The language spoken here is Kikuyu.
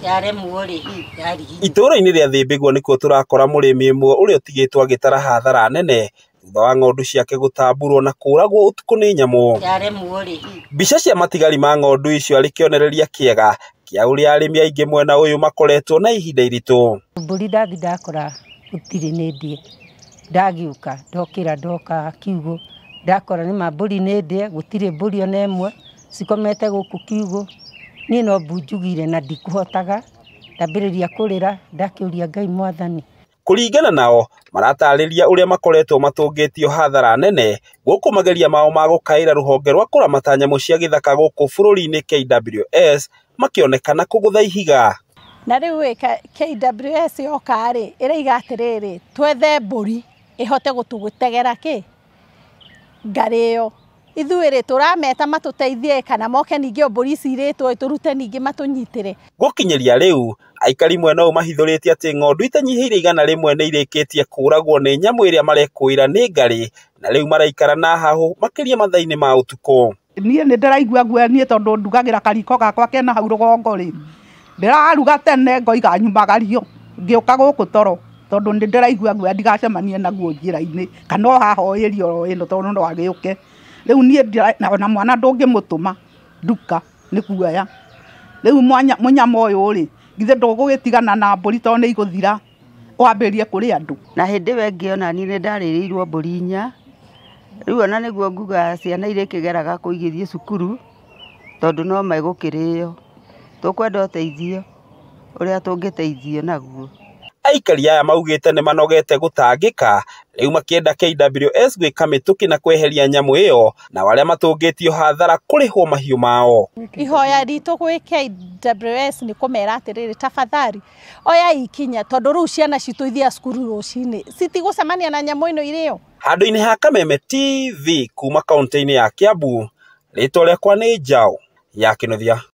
Yaremwo rĩ, yariginywo. Itũũra-inĩ rĩa Thĩmbĩgwo nĩkuo tũrakora mũrĩmi ũmwe ũrĩa ũtigĩtwo agĩtara hathara nene thutha wa ng'ondu ciake gũtamburwo na kũragwo ũtukũ nĩ nyamũ. Yaremwo rĩ, Mbica cia matigari ma ng'ondu icio arĩ kĩonereria kĩega kĩa ũrĩa arĩmi aingĩ mwena ũyũ makoretwo na ihinda iritũ. Mbũri ndathi ndakora gũtirĩ nĩ ndĩe, ndagĩũka ndokĩra ndoka kiugũ ndakora nĩma mbũri nĩ ndĩe, gũtirĩ mbũri ona ĩmwe cikomete gũkũ kiugũ. Niĩ no mbu njugire na ndikũhotaga, ndambĩrĩria kũrĩra ndakĩũria Ngai mwathani. Kũringana nao, maratarĩria ũrĩa makoretwo matũngĩtio hathara nene gũkũ mageria mao ma gũkaĩra rũhonge rwa kũramata nyamũ cia gĩthaka gũkũ bũrũri-inĩ KWS makĩonekana kũgũtha ihiga. Na rĩu ĩ KWS yoka rĩ, ĩraiga atĩrĩrĩ, twethe mbũri ĩhote gũtũtegera kĩ ngarĩ ĩyo. Ithuĩ rĩ tũrameta matũteithie kana moke ningĩ o mbũri ici irĩtwo tũrute ningĩ matũnyitĩre. Gũkinyĩria rĩu, aikari mwena ũyũ mahithũrĩtie atĩ ng'ondu itanyihĩire 100 nĩ irĩkĩtie kũragwo nĩ nyamũ ĩrĩa marekũĩra nĩ ngarĩ na rĩu maraikara na hahũ makĩria mathaa-inĩ ma ũtukũ. Niĩ nĩ ndĩraigua guoya niĩ tondũ ndugagĩra kariko gakwa kena hau rũgongo rĩ, ndĩraruga tene ngoiga nyumagario ngĩũka gũkũ toro tondũ nĩ ndĩraigua guoya ndigacemanie naguo njĩra-inĩ kana o haha o ĩria oro ĩno tondũ no agĩũke. Rĩu niĩ ona mwana ndũngĩmũtũma nduka nĩ guoya. Rĩu mũnyama ũyũ rĩ, githĩ ndũgũgĩtigana na mbũri tondũ nĩ igũthira wambĩrĩrie kũrĩa andũ. Na hĩndĩ ĩyo ĩngĩ ona niĩ nĩ ndarĩrĩirwo mbũri inya, rĩu ona nĩguo nguga ciana irĩkĩgeraga kũ igĩthiĩ cukuru tondũ no megũkĩrĩo. Tũkwenda ũteithio ũrĩa tũngĩteithio naguo. Aikari aya maugĩte nĩ manogete gũtangĩka rĩu makĩenda KWS gwĩka mĩtũkĩ na kweheria nyamũ ĩyo na arĩa matũngĩtio hathara kũrĩhwo mahiũ mao. Ihoya ritũ gwĩ KWS nĩ kũmera atĩrĩrĩ, tafadhali oya ikinya tondũ rĩu ciana citũ ithiaga cukuru rũcinĩ citigũcemania na nyamũ ĩno irĩo. Handũ-inĩ ha Kameme TV kuma kaunti-inĩ ya Kiambu, rĩtwa rĩakwa nĩ Njaũ ya Kĩnuthia.